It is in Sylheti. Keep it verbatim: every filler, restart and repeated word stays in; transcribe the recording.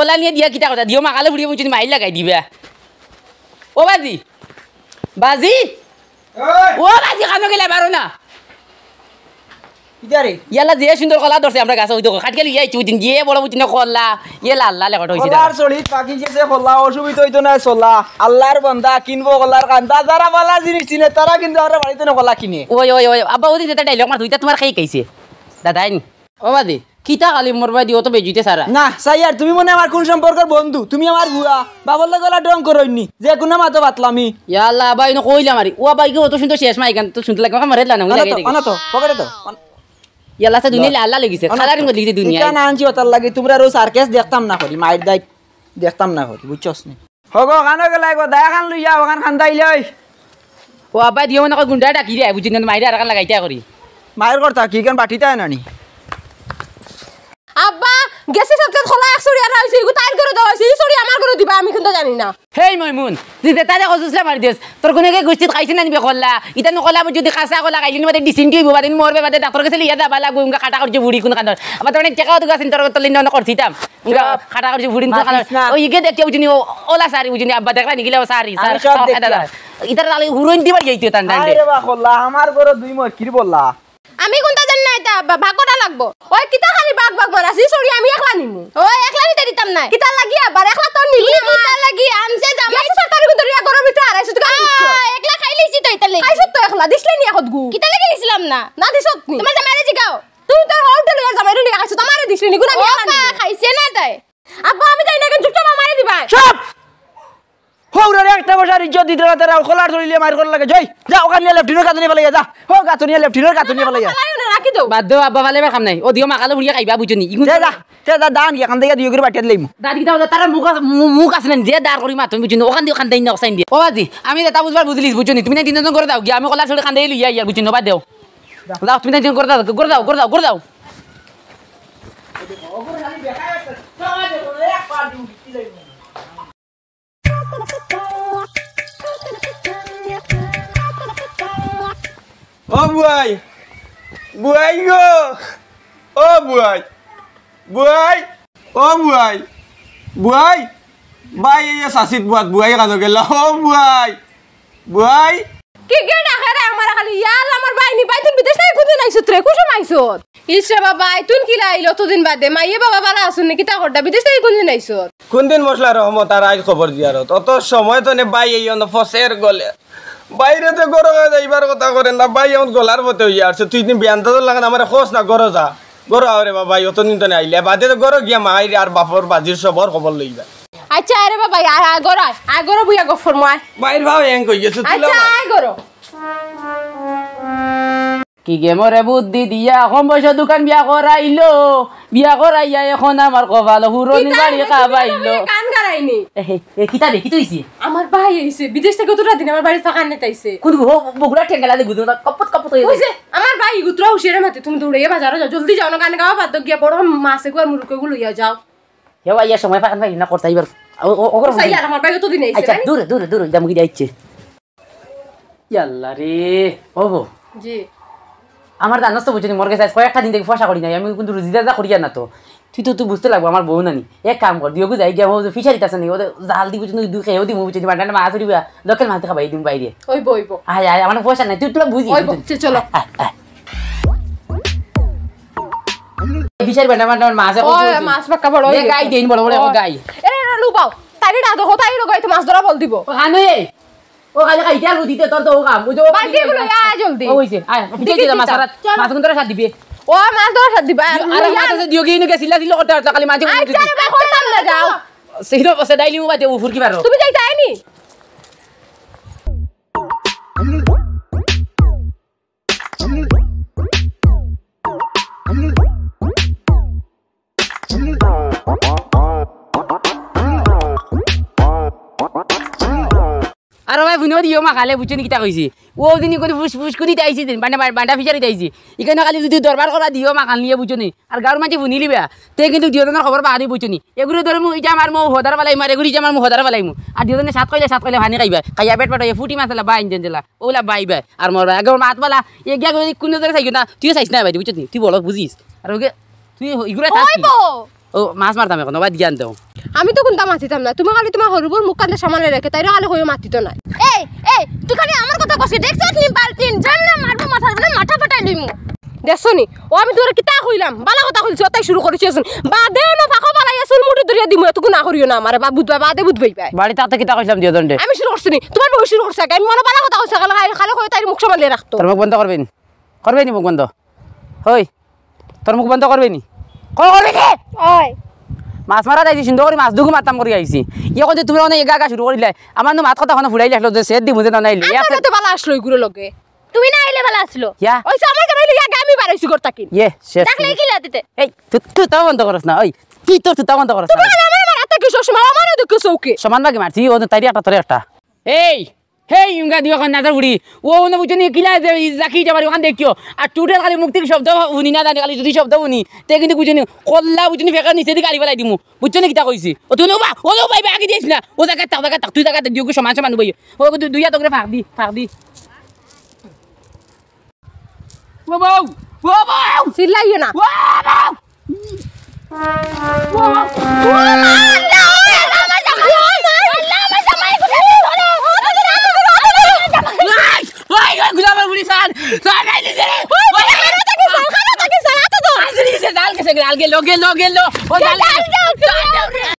কলা নিয়া দিয়া কিতা কথা? দিও মাকালে ফুড়িয়ে বুঝছি মাইর লাগাই দিবা। ও বাজি, বাজি, ওই! ও বাজি, কানো গেলে পারো না। ইদারে। ইয়ালা যে সুন্দর কলা ধরছে আমরা গাছে, ওই দেখো, খাটকে লইয়া আইছি, ওই দিন গিয়ে বড় বুঝছি না কলা, ইয়ে লাল লাল এখন হইছে কলার দাদা। চড়িত পাখি গেছে কলা, অসুবিধা হইতো না চলা। আল্লাহর বান্দা কিনবো কলার কান্দা, যারা বালা জিনিস চিনে, তারা কিন্তু আমরা বাড়িতে না কলা কিনে। ওই, ওই, ওই, আব্বা, ওই দিন যেটা ডায়লগ মারতো, ওইটা তোমার খেয়ে খাইছে। দাদা, আইনি। ও বাদে, কিতা খালি মোর বাদি অত বেজুইতে সারা? না, সাইয়ার, তুমি মনে আমার কোন সম্পর্কের বন্ধু? তুমি আমার বুয়া, বাবার লগে ওলা ঢং করইনি, যে কোনো মাতো বাতলামি। ইয়া আল্লাহ, আব্বা, ইনো কইলাম আরি। ও আব্বা, ইকে অত সুন্দর শেষ মাইখান, তো শুনতে লাগে, আমার রেড লানা, অনাতো, অনাতো, পকেটে তো। ইয়াল্লা, সে দুনিয়া ল-, লাল লাল হয়ে গেছে, অনাতো। কালারিং বদলে গেছে দুনিয়া। ইটা না আনছি, ওটার লাগি তোমরা রো সার্কাস দেখতাম না করি, মাইর দাই দেখতাম না করি, বুঝছস নি? হগো, কানো গেলাই গো, দায়া খান লইয়া, ওখান খান্দা ইলে ওই। ও আব্বা, দিও মনে কয় গুন্ডা ডাকি রে, বুঝি না, মাইরে আর কান লাগাইতে করি। মাইর করতা কি, কেন বাটিতে আয় নানি? আব্বা, গেছি সত্যি খোলা এক চুড়ি আর হইছে, ইগু তাইর করে দেওয়া হইছে, ই চুড়ি আমার করে দিবা, আমি কিন্তু জানি না। হেই মইমুন, তুই যে তারে কসুসলা মারি দেস, তোর কোনো কে গুষ্টিত খাইছে না নিবে কল্লা, ইতা নু কল্লা যদি কাঁচা কল্লা খাইলি নিবে, ডিসেন্টি হইব, বাদে মরবে, বাদে ডাক্তার কাছে লিয়া যাবা লাগবো, উনকা কাটা করছে বুড়ি কোন কান্দর। আবার তোর টেকাও তো গাছ তোর তলিন না করছিতাম। উনকা কাটা করছে বুড়ি কোন কান্দর। মাতিস না। ওই ইগে দেখতে বুঝিনি, ও, ওলা সারি বুঝিনি, আব্বা দেখলা নিগিলা ও সারি, আমি সারি, সব সারি, দেখছি। দাদা। ইতার তাহলে হুরোইন দিবার যাইতে তান হায় ডান্ডে। রে বা কল্লা, আমার ঘরে দুই মরকির বললা। আমি কোনটা জানি না, এটা বা-, ভাগ করা লাগবো। ওই কিতা খালি ভাগ ভাগ মারাস, ই চুড়ি আমি একলা নিমু। ওই একলা নিতে দিতাম না। কিতা লাগি আবার একলা তোর নিবি না? কিতা লাগি? আনছে জামাই। গেছে সরকারি কিন্তু রিয়া গরম ভিতরে আড়াইশো টাকা দিচ্ছ। আহ, একলা খাইলিছি তো ইতার লাগি। খাইছত তো একলা, দিছলে নি এখন গু। কিতা লাগি দিছিলাম না? না দিছত নি। তোমার জামাইরে জিগাও। তুই তোর হোটেল লইয়া জামাইরে নিয়া খাইছত, আমারে দিছলে নি, গুনা ও আমি একলা বা, নিমু। খাইছে না তাই। আব্বা, আমি যাই না, কিন্তু জুতা মামারে দিবা। চুপ! হৌরারে একটা পয়সার ইজ্জত দিতে না তারা, কলার ধরিলে মাইর করা লাগে। যাই, যা, ওখান নিয়া লেফটিনের কাছে নিয়া ফালাইয়া যা। হো, গাতো নিয়া লেফটিনের কাছে নিয়া ফালাইয়া। ফালাইও না, রাখি দেও। বাদ দেও, আব্বা, ফালাইবার কাম নাই। ও দিও মাকালে ফুড়িয়ে খাইবা, বুঝছো নি? ইগুন তে যা, তে যা, দান গিয়া কান্দে গিয়া দিও করে বাটিয়া দিলাইমু। দাদি কিতা বলে, তারা মুখ আ-, মু-, মুখ আছে না, যে দাঁড় করি মাত, তুমি বুঝছো নি? ওখান দিয়ে, ওখান দিয়ে না, ওখান দিয়ে। ও বাজি, আমি যেটা বুঝবার বুঝলিস, বুঝছো নি? তুমি না তিনজন করে দাও, গিয়া আমি কলার ধরে কান্দে লইয়া আইয়ার, বুঝছো নি? বাদ দেও। যাও, তুমি না তিনজন করে দাও, করে দাও, করে দাও, করে দাও। ও বুয়াই, বুয়াই গো, ও বুয়াই, বুয়াই, ও বুয়াই, বুয়াই, বাই, এই যে চাচিত বুয়াত, বুয়াই কানো গেলা, ও বুয়াই, বুয়াই। কি কে ডাকে রে আমার খালি? ইয়া আল্লাহ, আমার ভাই নি, ভাই তুই বিদেশ থাকি কোনদিন আইছত রে? কুসুম আইছত? ইস রে বাবা, আইতুন কিলা আইল অতদিন বাদে? মাইয়ে বাবা বালা আছুন নি? কিতা করতা? বিদেশ থাকি কোনদিন আইছত? কোনদিন মশলা রহমত আর আইজ খবর জিয়ারত? অত সময় তো নে ভাই এই অন ফসের গলে। বাইরে তো গরো যাইবার কথা করে না, ভাই এখন গলার মতে হইয়া আসছে। তুই দিন বিয়ান তো লাগান আমারে খোঁজ না, গরো যা। গরো আও রে বাবা, অতদিন তো নে আইলে। বাদে তো গরো গিয়া মাইর আর বাপর বাজির সবর খবর লইবা। আচ্ছা, আরে বাবা, আয়, আয়, গরো আয়, আয়, গরো বইয়া গফর মায়। বাইর ভাও এং কই গেছে, তুই আচ্ছা, লাও। আয়, গরো। কি গে মোরে বুদ্ধি দিয়া কম বয়সে দুখান বিয়া করাইলো, বিয়া করাইয়া এখন আমার কপাল হুরনি বাড়ি কাবাইলো। গান গারাইনি। এ, এ, এ, কিতা বে, কিতা হইছে? আমার ভাই আইছে, বিদেশ থাকি অতটা দিন আমার বাড়ি ফাঁকা নিতে আইছে। কোন গো, বগুড়া ঠেঙ্গালা দে গুদো, কপত কপত হয়ে ওই যে, আমার ভাই গুতরা হুশিয়ারে মাতে, তুমি দৌড়াইয়া বাজারো যাও, জলদি যাও না, গান গাওয়া বাদ দাও, গিয়া বড় মাছ এগু আর মুরগ এগু লইয়া যাও। হে ভাই, ইয়া সময় ফাঁকা পাই না, করতে আইবার। ও, ও, ও, করো সাই আর আমার ভাই অতদিন আইছে, আচ্ছা, জানি? দূরে, দূরে, দূরে, যাম গিয়া আইছে। ইয়াল্লা রে, ও বো। জি। আমার জানোস তো বুঝছনি, মোর গেছে আজ কয়েকটা দিন থাকি পয়সা করি নাই, আমি কিন্তু রুজি দাজা করিয়ার না তো। তুই তো, তুই বুঝতে লাগবো, আমার বউ নানি। এক কাম কর, দিও যাই গিয়া, ও ফিশারিত আছে নি, ও জাল দি বুঝছনি, দুই খেয়েও দিমু বুঝছনি, বান্ডার মাছ উঠিবা, দখল মাছ খাবাই দিমু বাইরে। ওই বইবো। আয়, আয়, আমার পয়সা নাই, তুই তো বুঝিস, ওই বুঝছনি। বইছে, চলো। আয়, আয়, আয়। ফিশারি বান্ডা, বান্ডা, মাছ এখন ওই বুঝছনি। মাছ পাক্কা বড় এ, হয়ে গাই গেছে। দেইন, বড়, বড়, ওই। গাই। এ, এ, লুবাও, তাইরে না দেখো, তাই লোক হয়তো মাছ ধরা বল দিব। ও, খানো এ। ও খালি খাইতে আর রুটিতে তোর তো ও কাম। ওই যে ও বালতি গুলো, আয় জলদি। ও হইছে, আয়, পিছে দেখি দিলাম, মাছ কিতা? ধরা, মাছ ধরা সার দিবে। ও মাছ ধরা সার দিবা। আর ইয়া। মাছ আছে দিও কি, ইনো গেছিলা, ছিল করতে পারতো, খালি মাঝে আই, মাঝে চারে ভাই, করতাম না, যাও। সেই তো বসে ডাইলি মুবা দে, উফুর কি পারো? তুমি যাই তাই নি? আর ভাই, বুনো দিও মা খালে বুঝছো নি কিতা কইছি? ও দিন করে ফুস ফুস করি আইছি দিন, বান্ডা, বান্ডা ফিশারিত আইছি। ইখানো খালি যদি দরবার করা দিও মা খান নিয়ে বুঝছো নি? আর গাঁওর মাঝে বুনিলিবা, তে কিন্তু দিও জনর খবর বাহারি বুঝছো নি? এগুলো ধরে মু ইটা আমার মু হদার বালাই মার, এগুলো ইটা আমার মু হদার বালাই মু। আর দিও জনে সাত কইলে, সাত কইলে পানি খাইবা। খাইয়া পেট পেট হইয়া ফুটি মাছ এলা বাইন দেন দিলা। ওলা বাই বাই। আর মোর আগে ওর মাত বালা, এগিয়া কই কোন ধরে চাইও না, তুইও চাইস না ভাই, বুঝছত নি? তুই বড় বুঝিস। আর ওকে তুই ইগুলা চাস নি? ও মাছ মারতাম এখন, বাদ জ্ঞান দেও। আমি তো কুন্তা মাতিতাম না, তুমি খালি তুমার হরু বউর মুখখান সামাল রাখো, তাইরে খালি কইও মাতিতো নায়। এই, এই, তুই খালি আমার কথা কস, দেখছস নি বালতিন, জানলে মারবো মাথার উপরে, মাথা ফাটাই লইমু। দেখছো নি? ও আমি তুমারে কিতা কইলাম, বালা কথা কইছি, অতায় শুরু করিছো। বাদে না ফাঁকো বালাইয়া চুল মুঠি ধরিয়া দিমু, এতকু না করিও না আমারে, বা বুঝবায়, বাদে বুঝবায়। বাড়িত থাকতে কিতা কইছিলাম দুইও জনরে? আমি শুরু করছি নি, তুমার বউ শুরু করছে আগে, আমি মনো বালা কথা কইছি, খালি, খালি কইও তাইর মুখ সামাল রাখতো। তোর মুখ বন্ধ করবে নি? করবে নি মুখ বন্ধ? ওই, তোর মুখ বন্ধ করবে নি? কর, করবে নি? ওই। মাছ মারাত আইছি, সুন্দর করি মাছ দুগু মারতাম করি আইছি। ইয়ে কইতে তুমরা অনেক এগা এগা শুরু করিলায়। আমার নু মাত কথা অনো ফুরাইলে আসলো যে সেট দি বুঝে না নাইলে। ইয়া আপনার তো বালা আসলো এগুলো লগে। তুমি না আইলে বালা আসলো। ইয়া। ওই যে আমার জামাই লইয়া আগে আমি বারইছি ঘর থাকি। ইয়ে, শেষ। ডাকলে কি লাতিতে? এই, তুই, তুই তাও বন্ধ করস না। ওই, তুই তোর তুই তাও বন্ধ করস না। তুমি আমার, আমার হাতে কি সবসময় আমারও দেখো চৌকে। সমান ভাগে মারছি, ও তাইরে একটা, তোরে একটা। এই, হেই, ইউঙ্গা দিও খান নাজার বুড়ি। ও, ও, বুঝছো নি, কিলা যে ই জাকি যাবার ওখান দেখিও। আর টুটেল খালি মুখ থাকি শব্দ হুনি না জানি, খালি যদি শব্দ হুনি, তে কিন্তু বুঝছো নি, কল্লা বুঝছো নি, ফেকার নিচে দি গাড়ি ফালাই দিমু। বুঝছো নি কিতা কইছি? ও, তুই নো বা, ও, নো ভাই, ভাই, আগে দিস না। ও জায়গা থাক, জায়গা থাক, তুই জায়গা থাক, দিও কি সমান সমান ভাই। ও, দু-, দুইয়া তোকে ফাঁক দি, ফাঁক দি। ও বউ, ও বউ। চিল্লাইও না। ও বউ।